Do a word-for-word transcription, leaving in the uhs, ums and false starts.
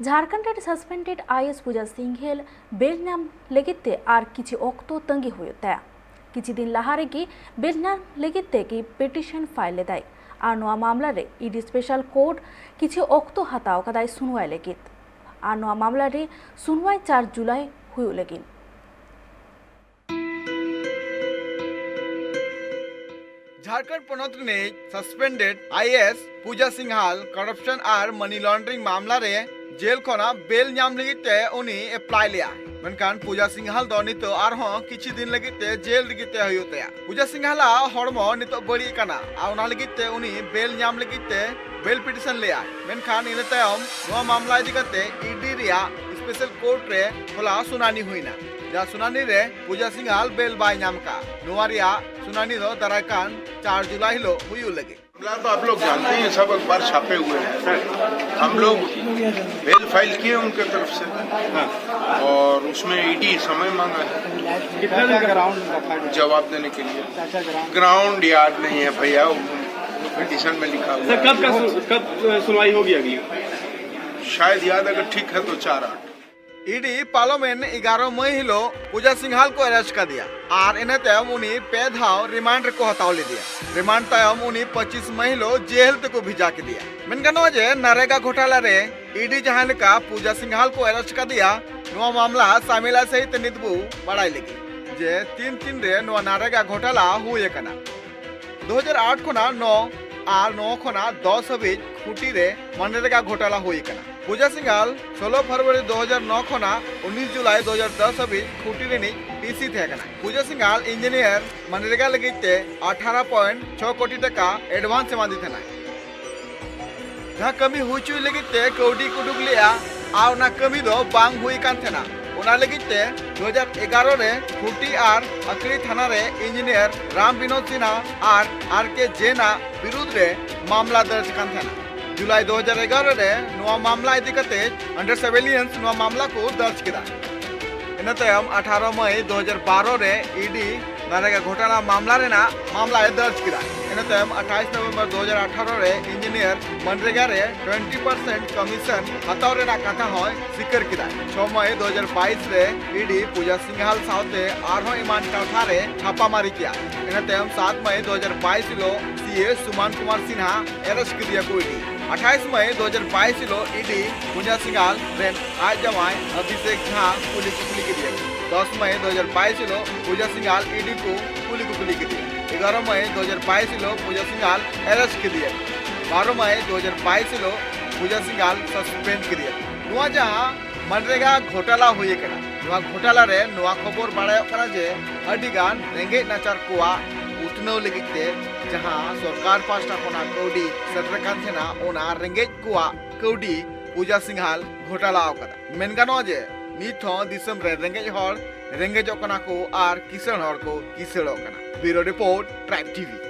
ᱡᱷᱟᱲᱠᱷᱚᱸᱰ ᱨᱮ ᱥᱟᱥᱯᱮᱱᱰᱮᱰ ᱟᱭᱮᱥ ᱯᱩᱡᱟ ᱥᱤᱝᱦᱮᱞ ᱵᱮᱞ ᱧᱟᱢ ᱞᱟᱹᱜᱤᱫ ᱛᱮ ᱟᱨ ᱠᱤᱪᱷᱤ ᱚᱠᱛᱚ ᱛᱟᱺᱜᱤ ᱦᱩᱭᱩᱜ ᱛᱟᱭᱟ᱾ ᱠᱤᱪᱷᱤ ᱫᱤᱱ ᱞᱟᱦᱟ ᱨᱮᱜᱮ ᱵᱮᱞ ᱧᱟᱢ ᱞᱟᱹᱜᱤᱫ ᱛᱮ ᱜᱮ ᱯᱤᱴᱤᱥᱚᱱ ᱯᱷᱟᱭᱤᱞ ᱞᱮᱫᱟᱭ ᱟᱨ ᱱᱚᱣᱟ ᱢᱟᱢᱞᱟ ᱨᱮ ᱤᱰᱤ ᱥᱯᱮᱥᱟᱞ ᱠᱳᱨᱴ ᱠᱤᱪᱷᱤ ᱚᱠᱛᱚ ᱦᱟᱛᱟᱣ ᱠᱟᱫᱟᱭ ᱥᱩᱱᱣᱟᱭ ᱞᱟᱹᱜᱤᱫ᱾ ᱟᱨ ᱱᱚᱣᱟ ᱢᱟᱢᱞᱟ ᱨᱮ ᱥᱩᱱᱣᱟᱭ ᱪᱟᱨ ᱡᱩᱞᱟᱭ ᱦᱩᱭᱩᱜ ᱞᱟᱹᱜᱤᱫ᱾ ᱡᱷᱟᱲᱠᱷᱚᱸᱰ ᱯᱚᱱᱚᱛ ᱨᱤᱱᱤᱡ ᱥᱟᱥᱯᱮᱱᱰᱮᱰ ᱟᱭᱮᱥ ᱯᱩᱡᱟ ᱥᱤᱝᱦᱟᱞ ᱠᱚᱨᱟᱯᱥᱚᱱ ᱟᱨ ᱢᱟᱱᱤ ᱞᱚᱱᱰᱨᱤᱝ ᱢᱟᱢᱞᱟ ᱨᱮ ᱡᱮᱞ ᱠᱷᱚᱱᱟᱜ ᱵᱮᱞ ᱧᱟᱢ ᱞᱟᱹᱜᱤᱫ ᱛᱮ ᱩᱱᱤ ᱮᱯᱞᱟᱭ ᱞᱮᱭᱟ᱾ ᱢᱮᱱᱠᱷᱟᱱ ᱯᱩᱡᱟ ᱥᱤᱝᱦᱟᱞ ᱫᱚ ᱱᱤᱛᱚᱜ ᱟᱨᱦᱚᱸ ᱠᱤᱪᱷᱩ ᱫᱤᱱ ᱞᱟᱹᱜᱤᱫ ᱛᱮ ᱡᱮᱞ ᱨᱮᱜᱮ ᱛᱟᱦᱮᱸ ᱦᱩᱭᱩᱜ ᱛᱟᱭᱟ᱾ ᱯᱩᱡᱟ ᱥᱤᱝᱦᱟᱞᱟᱜ ᱦᱚᱲᱢᱚ ᱱᱤᱛᱚᱜ ᱵᱟᱹᱲᱤᱡ ᱟᱠᱟᱱᱟ ᱟᱨ ᱚᱱᱟ ᱞᱟᱹᱜᱤᱫ ᱛᱮ ᱩᱱᱤ ᱵᱮᱞ ᱧᱟᱢ ᱞᱟᱹᱜᱤᱫ ᱛᱮ ᱵᱮᱞ ᱯᱤᱴᱤᱥᱚᱱ ᱞᱮᱭᱟᱭ᱾ ᱢᱮᱱᱠᱷᱟᱱ ᱤᱱᱟᱹ ᱛᱟᱭᱚᱢ ᱱᱚᱣᱟ ᱢᱟᱢᱞᱟ ᱤᱫᱤ ᱠᱟᱛᱮ ᱤᱰᱤ ᱨᱮᱭᱟᱜ ᱥᱯᱮᱥᱟᱞ ᱠᱳᱨᱴ ᱨᱮ ᱦᱚᱞᱟ ᱥᱩᱱᱟᱱᱤ ᱦᱩᱭᱱᱟ᱾ ᱡᱟᱦᱟᱸ ᱥᱩᱱᱟᱱᱤ ᱨᱮ ᱯᱩᱡᱟ ᱥᱤᱝᱦᱟᱞ ᱵᱮᱞ ᱵᱟᱭ ᱧᱟᱢ ᱠᱟᱜᱼᱟ᱾ ᱱᱚᱣᱟ ᱨᱮᱭᱟᱜ ᱥᱩᱱᱟᱱᱤ ᱫᱚ ᱫᱟᱨᱟᱭ ᱠᱟᱱ ᱪᱟᱨ ᱡᱩᱞᱟᱭ ᱦᱤᱞᱳᱜ ᱦᱩᱭᱩᱜ ᱞᱟᱹᱜᱤᱫ᱾ मामला तो आप लोग जानते ही हैं, सब अखबार छापे हुए हैं। हम लोग बेल फाइल किए उनके तरफ से, हाँ। और उसमें ईडी समय मांगा है कितना दिन का ग्राउंड रखा गया? जवाब देने के लिए। चाचा, ग्राउंड ग्राउंड याद नहीं है भैया, पिटिशन में लिखा हुआ सर, है। कब का सु-, कब, अ, सुनवाई होगी अगली? शायद याद अगर ठीक है तो चार आठ। ईडी ᱯᱟᱨᱚᱢᱮᱱ ᱮᱜᱟᱨᱚ ᱢᱟᱹᱭ ᱦᱤᱞᱳᱜ ᱯᱩᱡᱟ ᱥᱤᱝᱦᱟᱞ ᱠᱚ ᱟᱨᱮᱥᱴ ᱠᱟᱫᱮᱭᱟ ᱟᱨ ᱤᱱᱟᱹ ᱛᱟᱭᱚᱢ ᱩᱱᱤ ᱯᱮ ᱫᱷᱟᱣ ᱨᱤᱢᱟᱱᱰ ᱨᱮᱠᱚ ᱦᱟᱛᱟᱣ ᱞᱮᱫᱮᱭᱟ᱾ ᱨᱤᱢᱟᱱᱰ ᱛᱟᱭᱚᱢ ᱩᱱᱤ ᱯᱚᱸᱪᱤᱥ ᱢᱟᱹᱭ ᱦᱤᱞᱳᱜ ᱡᱮᱞ ᱛᱮᱠᱚ ᱵᱷᱮᱡᱟ ᱠᱮᱫᱮᱭᱟ᱾ ᱢᱮᱱ ᱜᱟᱱᱚᱜᱼᱟ ᱡᱮ ᱱᱟᱨᱮᱜᱟ ᱜᱷᱚᱴᱟᱞᱟ ᱨᱮ ᱤᱰᱤ ᱡᱟᱦᱟᱸ ᱞᱮᱠᱟ ᱯᱩᱡᱟ ᱥᱤᱝᱦᱟᱞ ᱠᱚ ᱟᱨᱮᱥᱴ ᱠᱟᱫᱮᱭᱟ, ᱱᱚᱣᱟ ᱢᱟᱢᱞᱟ ᱥᱟᱢᱮᱞᱟ ᱥᱟᱹᱦᱤᱡ ᱛᱮ ᱱᱤᱛ ᱵᱚ ᱵᱟᱲᱟᱭ ᱞᱟᱹᱜᱤᱫ ᱡᱮ ᱛᱤᱱ ᱛᱤᱱ ᱨᱮ ᱱᱚᱣᱟ ᱱᱟᱨᱮᱜᱟ ᱜᱷᱚᱴᱟᱞᱟ ᱦᱩᱭ ᱟᱠᱟᱱᱟ᱾ ᱫᱩ ᱦᱟᱡᱟᱨ ᱟᱴ ᱠᱷᱚᱱᱟᱜ ᱱᱚ ᱟᱨ ᱱᱚ ᱠᱷᱚᱱᱟᱜ ᱫᱚᱥ ᱦᱟᱹᱵᱤᱡ ᱠᱷᱩᱴᱤ ᱨᱮ ᱢᱟᱱᱨᱮᱜᱟ ᱜᱷᱚᱴᱟᱞᱟ ᱦᱩᱭ ᱟᱠᱟᱱᱟ᱾ ᱯᱩᱡᱟ ᱥᱤᱝᱦᱟᱞ ᱥᱳᱞᱳ ᱯᱷᱮᱵᱽᱨᱩᱣᱟᱨᱤ ᱫᱩ ᱦᱟᱡᱟᱨ ᱱᱚ ᱠᱷᱚᱱᱟᱜ ᱩᱱᱤᱥ ᱡᱩᱞᱟᱭ ᱫᱩ ᱦᱟᱡᱟᱨ ᱫᱚᱥ ᱦᱟᱹᱵᱤᱡ ᱠᱷᱩᱴᱤ ᱨᱤᱱᱤᱡ ᱯᱤᱥᱤ ᱛᱟᱦᱮᱸ ᱠᱟᱱᱟ᱾ ᱯᱩᱡᱟ ᱥᱤᱝᱦᱟᱞ ᱤᱧᱡᱤᱱᱤᱭᱟᱨ ᱢᱟᱱᱨᱮᱜᱟ ᱞᱟᱹᱜᱤᱫ ᱛᱮ ᱟᱴᱷᱟᱨᱚ ᱯᱚᱭᱮᱱᱴ ᱪᱷᱚ ᱠᱳᱴᱤ ᱴᱟᱠᱟ ᱮᱰᱵᱷᱟᱱᱥ ᱮᱢᱟᱫᱮ ᱛᱟᱦᱮᱱᱟᱭ᱾ ᱡᱟᱦᱟᱸ ᱠᱟᱹᱢᱤ ᱦᱩᱭ ᱦᱚᱪᱚᱭ ᱞᱟᱹᱜᱤᱫ ᱛᱮ ᱠᱟᱹᱣᱰᱤ ᱠᱚ ᱩᱰᱩᱠ ᱞᱮᱫᱼᱟ ᱟᱨ ᱚᱱᱟ ᱠᱟᱹᱢᱤ ᱫᱚ ᱵᱟᱝ ᱦᱩᱭ ᱠᱟᱱ ᱛᱟᱦᱮᱱᱟ᱾ ᱚᱱᱟ ᱞᱟᱹᱜᱤᱫ ᱛᱮ ᱫᱩ ᱦᱟᱡᱟᱨ ᱮᱜᱟᱨᱚ ᱨᱮ ᱠᱷᱩᱴᱤ ᱟᱨ ᱟᱠᱲᱤ ᱛᱷᱟᱱᱟ ᱨᱮ ᱤᱧᱡᱤᱱᱤᱭᱟᱨ ᱨᱟᱢ ᱵᱤᱱᱳᱫ ᱥᱤᱱᱦᱟ ᱟᱨ ᱟᱨ ᱠᱮ ᱡᱮᱱ ᱟᱜ ᱵᱤᱨᱩᱫᱷ ᱨᱮ ᱢᱟᱢᱞᱟ ᱫᱚᱨᱡᱽ ᱠᱟᱱ ᱛᱟᱦᱮᱱᱟ᱾ ᱡᱩᱞᱟᱭ ᱫᱩ ᱦᱟᱡᱟᱨ ᱮᱜᱟᱨᱚ ᱨᱮ ᱱᱚᱣᱟ ᱢᱟᱢᱞᱟ ᱤᱫᱤ ᱠᱟᱛᱮ under surveillance ᱱᱚᱣᱟ ᱢᱟᱢᱞᱟ ᱠᱚ ᱫᱚᱨᱡᱽ ᱠᱮᱫᱟ᱾ ᱤᱱᱟᱹ ᱛᱟᱭᱚᱢ ᱟᱴᱷᱟᱨᱚ ᱢᱟᱹᱭ ᱫᱩ ᱦᱟᱡᱟᱨ ᱵᱟᱨᱚ ᱨᱮ ᱤᱰᱤ ᱢᱟᱱᱨᱮᱜᱟ ᱜᱷᱚᱴᱟᱞᱟ ᱢᱟᱢᱞᱟ ᱨᱮᱱᱟᱜ ᱢᱟᱢᱞᱟᱭ ᱫᱚᱨᱡᱽ ᱠᱮᱫᱟ᱾ ᱤᱱᱟᱹ ᱛᱟᱭᱚᱢ ᱟᱴᱷᱟᱥ ᱱᱚᱵᱷᱮᱢᱵᱚᱨ ᱫᱩ ᱦᱟᱡᱟᱨ ᱟᱴᱷᱟᱨᱚ ᱨᱮ ᱤᱧᱡᱤᱱᱤᱭᱟᱨ ᱢᱟᱱᱨᱮᱜᱟ ᱨᱮ ᱴᱩᱭᱮᱱᱴᱤ ᱯᱟᱨᱥᱮᱱᱴ ᱠᱚᱢᱤᱥᱚᱱ ᱦᱟᱛᱟᱣ ᱨᱮᱱᱟᱜ ᱠᱟᱛᱷᱟ ᱦᱚᱸᱭ ᱥᱤᱠᱟᱹᱨ ᱠᱮᱫᱟ᱾ ᱪᱷᱚ ᱢᱟᱭ ᱫᱩ ᱦᱟᱡᱟᱨ ᱵᱟᱭᱤᱥ ᱨᱮ ᱤᱰᱤ ᱯᱩᱡᱟ ᱥᱤᱝᱦᱟᱞ ᱥᱟᱶᱛᱮ ᱟᱨᱦᱚᱸ ᱮᱢᱟᱱ ᱴᱚᱴᱷᱟ ᱨᱮ ᱪᱷᱟᱯᱟ ᱢᱟᱨᱤ ᱠᱮᱫᱟ᱾ ᱤᱱᱟᱹ ᱛᱟᱭᱚᱢ ᱥᱟᱛ ᱢᱟᱭ ᱫᱩ ᱦᱟᱡᱟᱨ ᱵᱟᱭᱤᱥ ᱦᱤᱞᱳᱜ ᱥᱤ ᱮ ᱥᱩᱢᱟᱱ ᱠᱩᱢᱟᱨ ᱥᱤᱱᱦᱟ ᱮᱨᱮᱥᱴ ᱠᱮᱫᱮᱭᱟ ᱠᱚ ᱤᱰᱤ᱾ ᱟᱴᱷᱟᱥ ᱢᱟᱭ ᱫᱩ ᱦᱟᱡᱟᱨ ᱵᱟᱭᱤᱥ ᱦᱤᱞᱳᱜ ᱤᱰᱤ ᱯᱩᱡᱟ ᱥᱤᱝᱦᱟᱞ ᱨᱮᱱ ᱟᱡ ᱡᱟᱶᱟᱭ ᱚᱵᱷᱤᱥᱮᱠ ᱡᱷᱟ ᱠᱩᱞᱤ ᱠᱩᱯᱞᱤ ᱠᱮᱫᱮᱭᱟ᱾ ᱫᱚᱥ ᱢᱟᱭ ᱫᱩ ᱦᱟᱡᱟᱨ ᱵᱟᱭᱤᱥ ᱦᱤᱞᱳᱜ ᱯᱩᱡᱟ ᱥᱤᱝᱦᱟᱞ ᱤᱰᱤ ᱠᱚ ᱠᱩᱞᱤ ᱠᱩᱯᱞᱤ ᱠᱮᱫᱮᱭᱟ᱾ ᱮᱜᱟᱨᱚ ᱢᱟᱭ ᱫᱩ ᱦᱟᱡᱟᱨ ᱵᱟᱭᱤᱥ ᱦᱤᱞᱳᱜ ᱯᱩᱡᱟ ᱥᱤᱝᱦᱟᱞ ᱮᱨᱮᱥᱴ ᱠᱮᱫᱮᱭᱟ᱾ ᱵᱟᱨᱚ ᱢᱟᱭ ᱫᱩ ᱦᱟᱡᱟᱨ ᱵᱟᱭᱤᱥ ᱦᱤᱞᱳᱜ ᱯᱩᱡᱟ ᱥᱤᱝᱦᱟᱞ ᱥᱟᱥᱯᱮᱱᱰ ᱠᱮᱫᱮᱭᱟ᱾ ᱱᱚᱣᱟ ᱡᱟᱦᱟᱸ ᱢᱟᱱᱨᱮᱜᱟ ᱜᱷᱚᱴᱟᱞᱟ ᱦᱩᱭ ᱟᱠᱟᱱᱟ, ᱱᱚᱣᱟ ᱜᱷᱚᱴᱟᱞᱟ ᱨᱮ ᱱᱚᱣᱟ ᱠᱷᱚᱵᱚᱨ ᱵᱟᱲᱟᱭᱚᱜ ᱠᱟᱱᱟ ᱡᱮ ᱟᱹᱰᱤ ᱜᱟᱱ ᱨᱮᱸᱜᱮᱡ ᱱᱟᱪᱟᱨ ᱠᱚᱣᱟᱜ ᱩᱛᱱᱟᱹᱣ ᱞᱟᱹᱜᱤᱫ ᱛᱮ ᱡᱟᱦᱟᱸ ᱥᱚᱨᱠᱟᱨ ᱯᱟᱦᱴᱟ ᱠᱷᱚᱱᱟᱜ ᱠᱟᱹᱣᱰᱤ ᱥᱮᱴᱮᱨ ᱠᱟᱱ ᱛᱟᱦᱮᱱᱟ, ᱚᱱᱟ ᱨᱮᱸᱜᱮᱡ ᱠᱚᱣᱟᱜ ᱠᱟᱹᱣᱰᱤ ᱯᱩᱡᱟ ᱥᱤᱝᱦᱟᱞ ᱜᱷᱚᱴᱟᱞᱟ ᱟᱠᱟᱫᱟ᱾ ᱢᱮᱱ ᱜᱟᱱᱚᱜᱼᱟ ᱡᱮ ᱱᱤᱛ ᱦᱚᱸ ᱫᱤᱥᱚᱢ ᱨᱮ ᱨᱮᱸᱜᱮᱡ ᱦᱚᱲ ᱨᱮᱸᱜᱮᱡᱚᱜ ᱠᱟᱱᱟ ᱠᱚ ᱟᱨ ᱠᱤᱥᱟᱹᱬ ᱦᱚᱲ ᱠᱚ ᱠᱤᱥᱟᱹᱬᱚᱜ ᱠᱟᱱᱟ᱾ ᱵᱤᱭᱩᱨᱳ ᱨᱤᱯᱳᱨᱴ, ᱴᱨᱟᱭᱤᱵᱽ ᱴᱤᱵᱷᱤ᱾